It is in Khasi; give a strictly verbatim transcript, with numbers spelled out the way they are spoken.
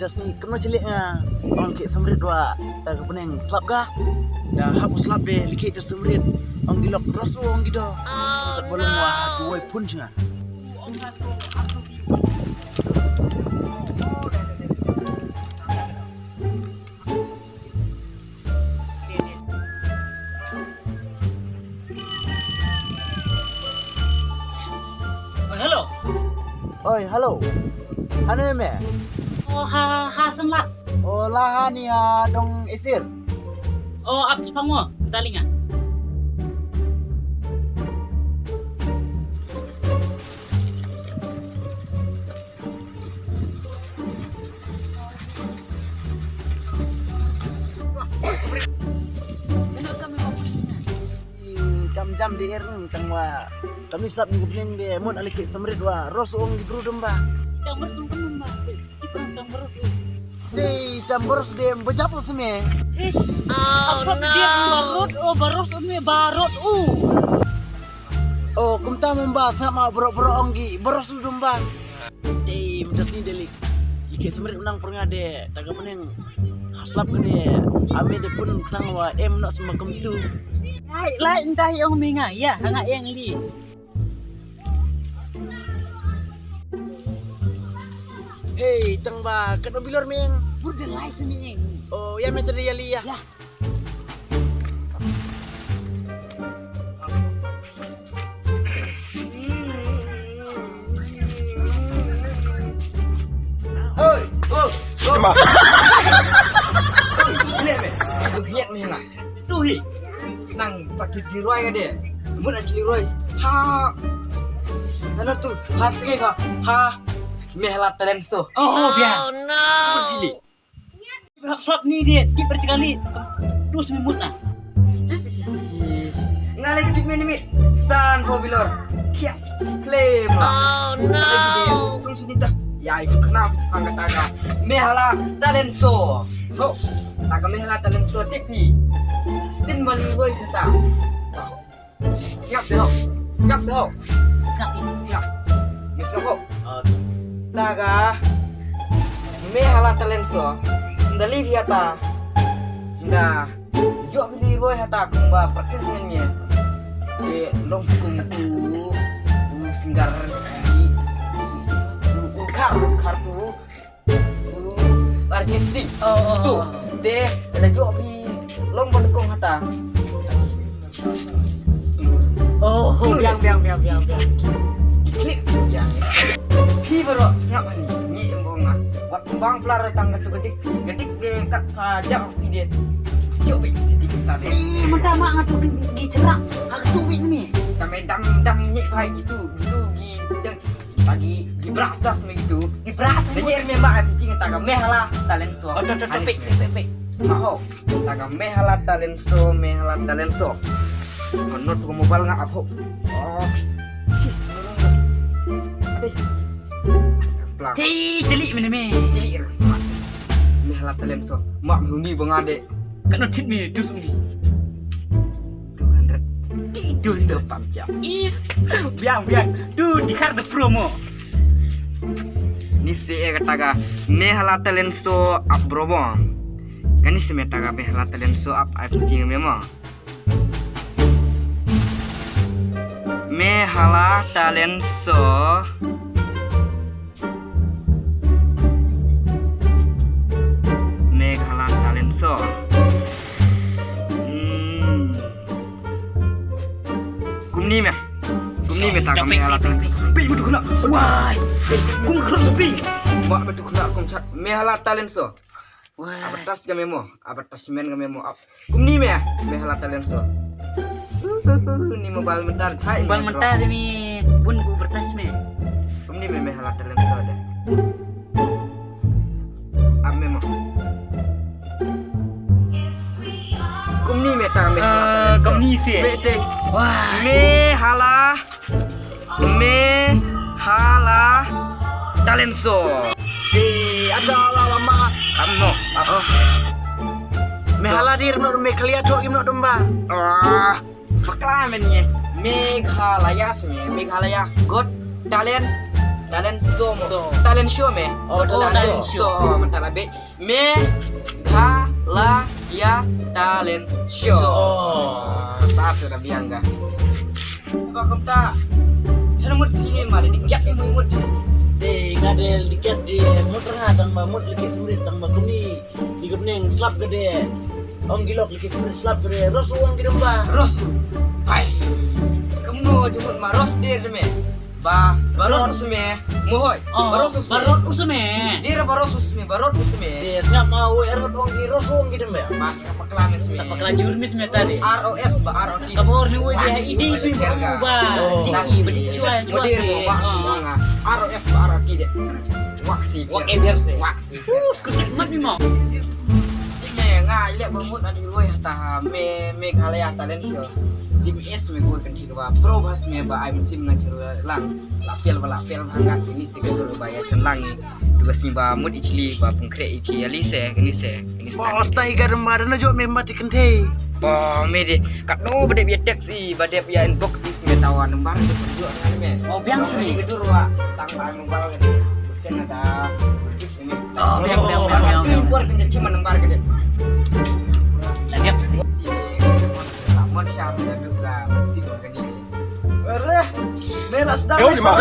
Sini kano chili nga ong ki samrit wa ta ka peneng slap ka. Ya hap slap de liki ta samrit ong ki lok ros ong ki do. Kat bolong wa duwai pun chinga. Oh, hello. Oi, hello. Hane me? Oh, ha, ha, sen la. Oh, la hani ha dong esir. Oh, ap chipang mo, dalinga. Kam jam di er tang wa kami sap ni gubling de mon aliki samrit wa ros ong di bru dum ba. Tang ros ong dum ba. Tang ros. Dei tang ros de bejap u sime. Ish. Apa dia barut oh baros ong me barut u. Oh kumta mumba sama bro bro ong gi baros u dum ba. Dei mynta sini dei liki samrit u nang pyrnga de ta ka myneng ha slap ka de ame de pun khnang wa em noh sma kumtu. Lai lai mynta hi ong me nga ya ha nga eng li. Hei tang ba kat bilor meng. Bur de lai sini eng. Oh ya mynta de ya li ya. Ya. Oi, oi, oi. Oi, lihat me. Aku lihat me lah. Tu hi. Nang pakis di roi ka de. Mun achi di roi. Ha. Ano tu? Ha sige ha. Ha. Mehla talent tu. Oh, oh, biar. Oh no. Pilih. Hap sap ni dia, tip bercakali. Terus mimut na. Nga lagi tip minimit. San ho bilor. Kias. Claim. Oh no. Tang sini dah. Ya itu kenapa cipang kata ka. Mehla talent so. Ho. Taka mehla talent so tipi. Sin bali boy kita. Sngap seh ho. Sngap seh ho. Sngap ni. Sngap. Me sngap ho. Taga. Me hala talent so. Sendali bi hata. Senda. Jok bi roi hata kumba practice ngan ye. Ye long kum ku. U singgar. U khar khar tu. Argentin. Oh, oh, tu. Oh. Te da jok bi long ban kong hata. Oh, oh, biang biang biang biang biang. Klik biang. Phi baro sngap hani. Ni em bong nga. Wat bang plar tang tu gedik. Gedik de kat ka jok bi de. Jok bi sidik ta de. Ih, mata mak ngatu gi cerang. Hak tu bi ni. Kami dam dam ni pai gitu. Gitu gi dang. Tagi gibras das me gitu. Gibras. Nyer me ma aku cing taga mehala talent so. Oh, to to to pik pik pik. Saho. Taga mehala talent so, mehala talent so. Kono tu mobile nga apho. Oh. Cih. Adeh. Plang. Cih, cili mene me. Cili ras mas. Mehala talent so. Mak me huni bang ade. Kano tip me dus uni. Two hundred. Ti dus. Sepanjas. Is. Biang biang. Tu dikar de promo. Ni se e kata ka mehala talent so ap bromo. Kani se me taga mehala talent so ap ap ching me mo. Mehala talent so. Meghala talent so. Hmm. Kumni me. Kumni me ta ka mehala talent so. Pei mutu kena. Wai. Kum kena sepi. Mak mutu kena kum chat mehala talent so. Wah. Abatas ka memo, abatas men ka memo ap. Kumni me, mehala talent so. Ni mobile mentar thai. Mobile mentar de mi bun ku bertas me. Kumni me mehala talent so de. Ap memo. Kumni me ta mehala talent so. Kumni se. Bete. Wah. Mehala Meghala talent so. Di ada la ma. Kamno. Meghala dir no Meghalaya thok im no dumba. Ah, bakla men ye. Meghalaya sini, Meghalaya Got Talent. Talent show mo. Show. Talent show me. Oh, oh, talent show. Show, man, talent be. Meghalaya talent show. Show. Ta se da biang ga. Ba kumta. Chana mut phi le ma le di kiat ni mut. Eh, nga de di kiat di mut ra tang ba mut lagi surit tang ba kumi. Di kepneng slap gede. Ong gilok lagi slap gede. Ros u ong gede ba. Ros u. Pai. Kamu jemut ma ros dir de me. Ba, barot u seme. Mohoi. Oh, barot u seme. Barot u seme. Dir barot u seme, barot u seme. Di sngap ma u erot ong di ros u ong gede me. Mas ka pakla me seme. Sa pakla jur me seme tadi. R O S ba R O T. Ka bor ni u di idi seme ba. Oh. Di, ba di chua, chua. Dir ba. R O S ba R O T de. Wak si. Wak e biar se. Wak si. Uh, skutik mat ni mo. Ine nga ile ba mut adi roi hata me Meghalaya talent show. Di me es me go kan thik ba pro bas me ba ai musim nga churu lang. La fel ba la fel ba nga sini si ka ba ya chen lang ni. Dua sini ba mut ichili ba pungkre ichi ali se kini se kini se. Bos tai ga dum ba na jo me mati kan thei. Ba me de kat no ba de bi text i ba de ya inbox is me tawa number de jo me. Oh, biang sini. Ke dua tang ba number de. Sen ada. Oh, biang, biang, biang, biang, biang. Impor pinja cuma nembar gede. Lagi apa sih? Mon sham da duka si ba gede. Ere, mela sedang. Eh, udah mah.